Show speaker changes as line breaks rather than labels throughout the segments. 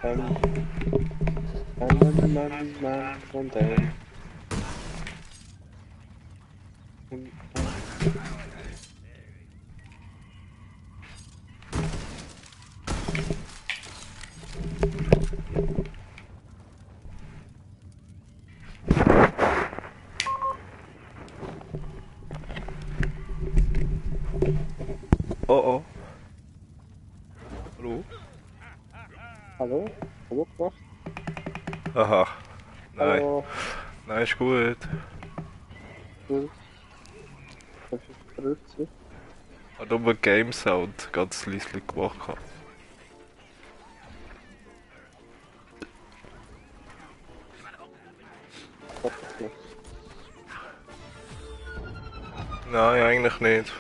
Ähm, Mann und und,
Oh oh. Hallo?
hallo? Hallo gemacht?
Aha. Nein.
Hallo?
Nein, ist gut.
Gut. Darf ich verrückt sein?
Hat aber Game Sound ganz leise gemacht.
Hoffentlich.
Nein, eigentlich nicht.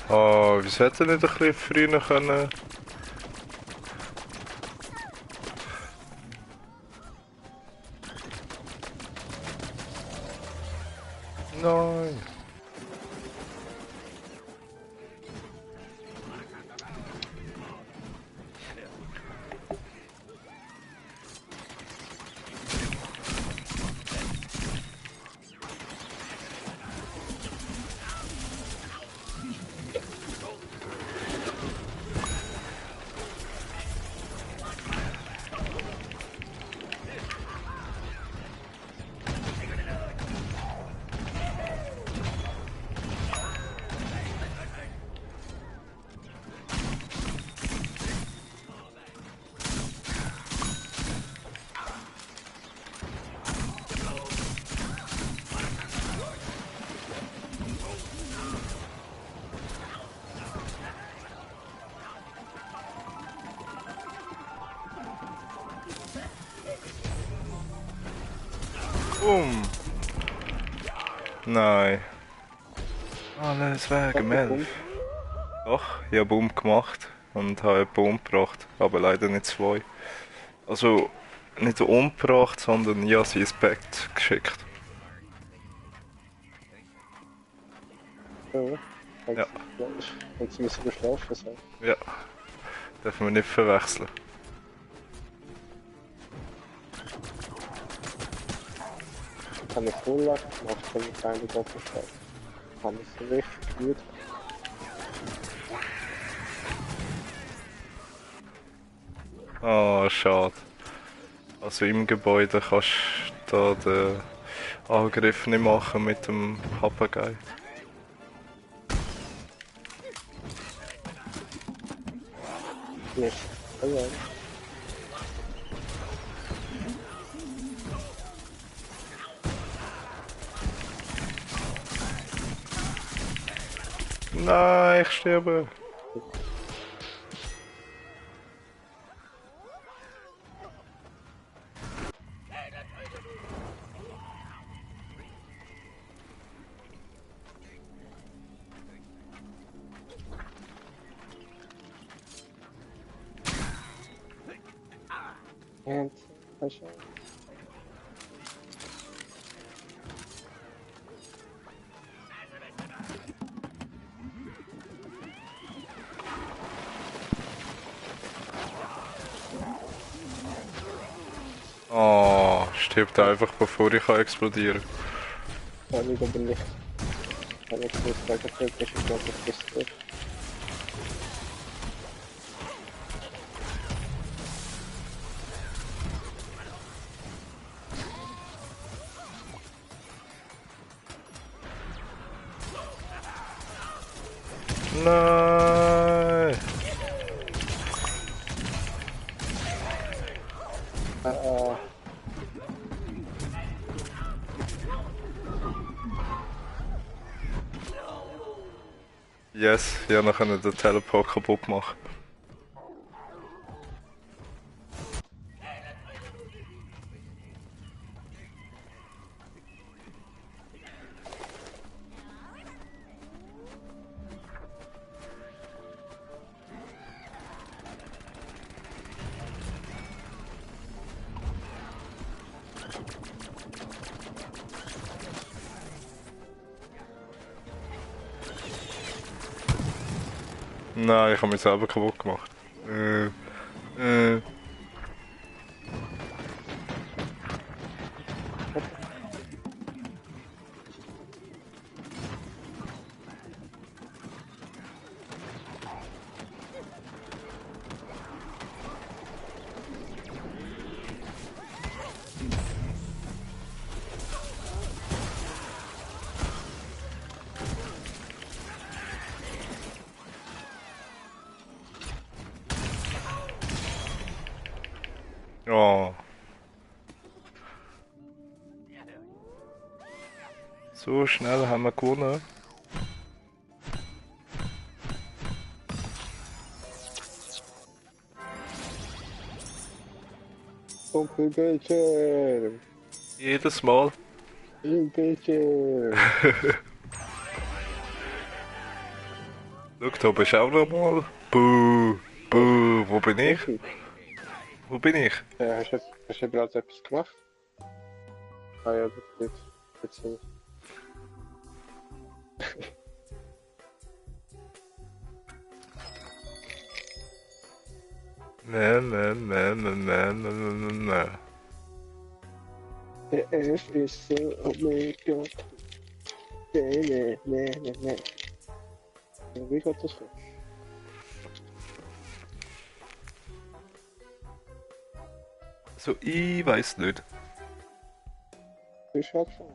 Ah, wieso hätte er nicht ein bisschen früher können? Nein. Boom. Nein. Alles wegen
Hat der
Melf.
Bund
Doch, ich habe Boom gemacht und habe einen Boom gebracht, aber leider nicht zwei. Also, nicht umgebracht, sondern ja, sie ins Bett geschickt.
so?
Ja,
Hat sie müssen geschlafen sein?
ja, dürfen wir nicht verwechseln.
Ich habe eine Vorlage gemacht, damit eine Doppelschlag. Habe ich so richtig gut.
Ah, schade. Also im Gebäude kannst du da den Angriff nicht machen mit dem Papagei.
Nicht. Also,
Nein, ich sterbe.
und, weißt du,
Oh, stirbt
ja,
einfach bevor ich explodieren kann.
habe ich aber nicht. Habe ich nicht sagen, das ist glaube ich das durch.
Nein!
Äh,
Yes, ich konnte den Teleport kaputt machen. Nein, ich habe mich selber kaputt gemacht. Äh. Oh. So schnell haben wir gewonnen.
Dunkelbildschirm.
Jedes Mal.
Im Bildschirm.
Schau, da bist du auch noch mal. Buh, buh, wo bin ich?
Okay.
Wo bin ich?
Hast du gerade etwas gemacht? Ah ja, das geht. Jetzt nicht.
Ne.
Der F ist so Omega. Ne. Ja, wie geht das so?
So, ich weiß nicht.
Du bist halt schon.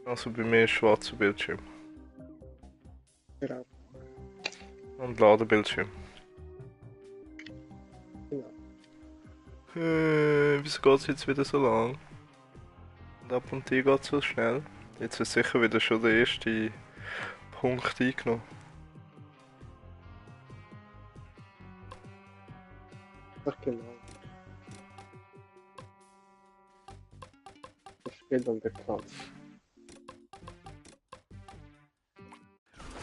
Also bei mir ist schwarzer Bildschirm.
Genau.
Und Ladebildschirm.
Genau.
Wieso geht's jetzt wieder so lang? Und ab und zu geht's so schnell. Jetzt ist sicher wieder schon der erste Punkt eingenommen.
Ach genau. Das Spiel um den Platz.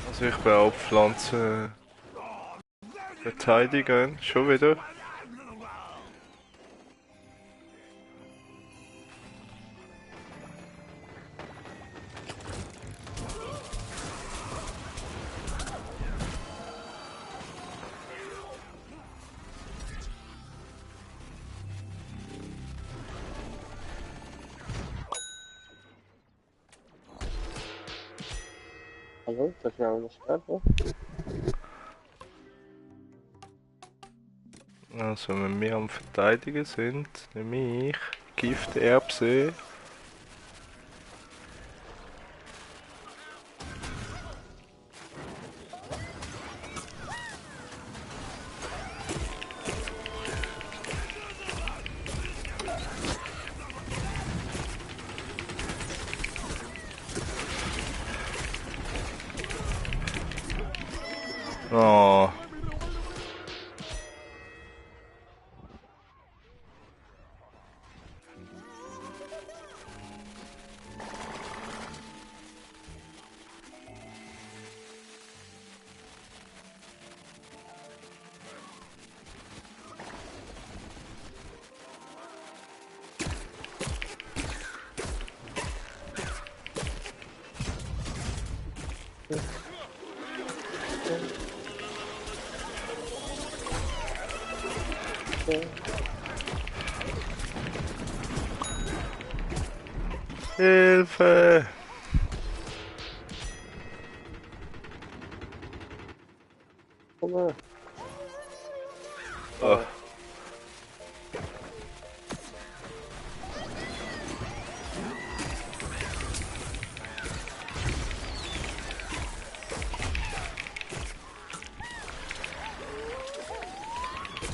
Also ich bin auch Pflanzen verteidigen. Schon wieder.
Hallo, das wäre auch noch Sperre.
Also wenn wir am Verteidigen sind, nehme ich Gift, Erbsee. Oh. Hilfe!
Komm mal.
Oh.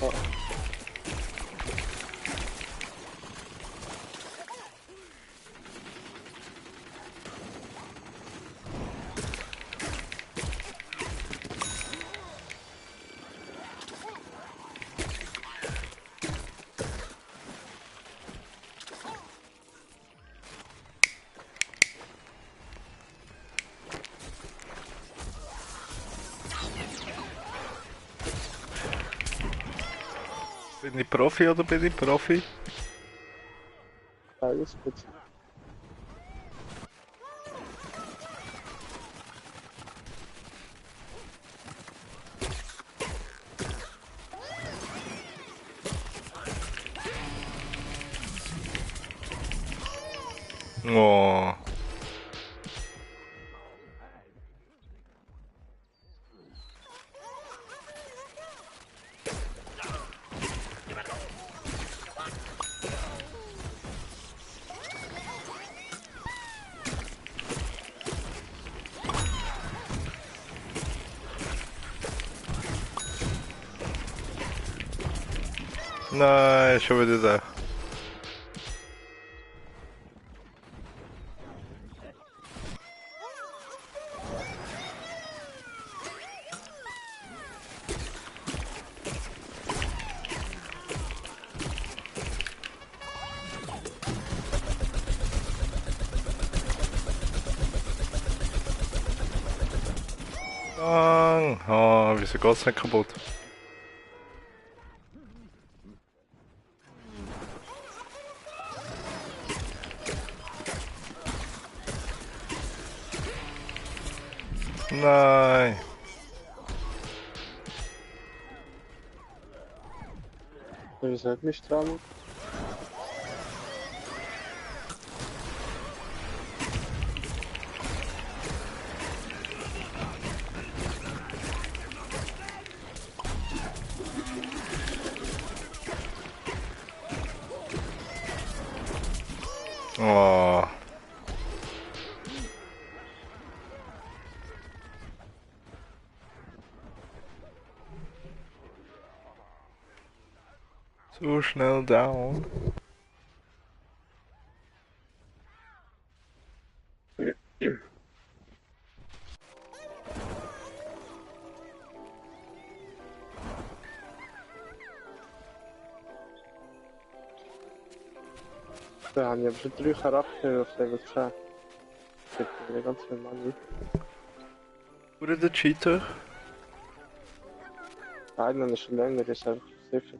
Oh,
Bin ich Profi oder bin ich Profi?
alles gut.
Oh. Nein, schon wieder da. Bang! Ah, wieso geht's nicht kaputt? Nein!
Ihr seid nicht dran.
Oh. So schnell down.
Da haben wir schon 3 Charaktere auf Level 10. Das gibt mir ganz viel Money.
Oder der Cheater?
Einer ist schon länger, ist einfach sicher.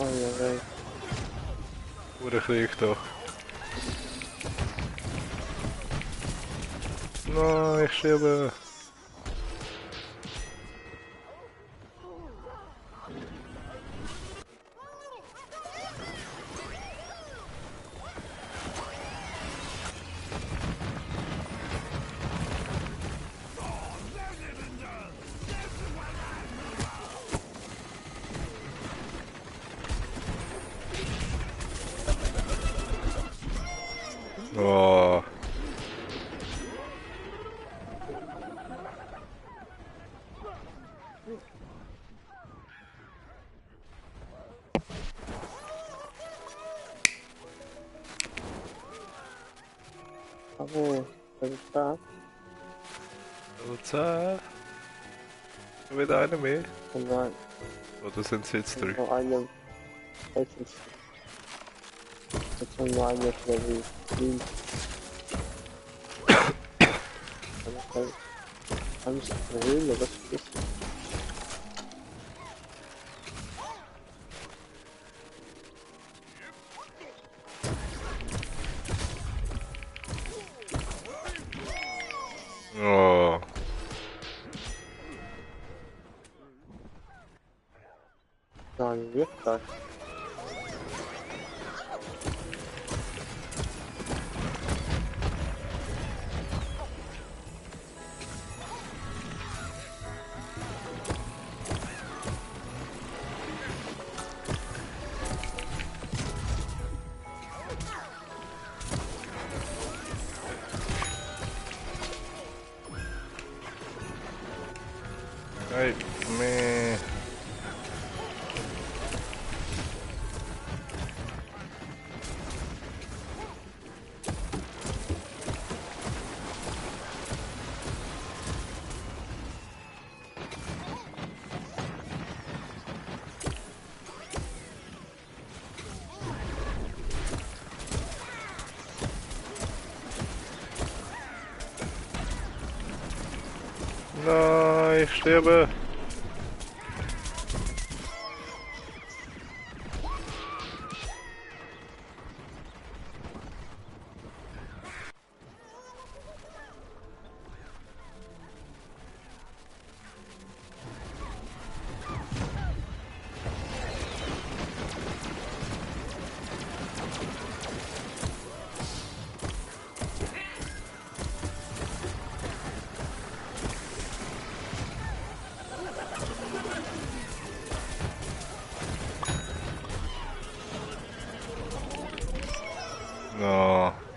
Oh ja, ey.
Oder Krieg doch. Nein, ich sterbe. Oh.
Oh, Level 10.
Polizei. Wieder einer mehr.
Und dann
Oder sind es jetzt drei?
noch eine. Jetzt haben wir eine auf Level 7. Kann ich eine Höhle, was ist das? Nein, wird das.
Hey, me. Nein, ich sterbe. Oh.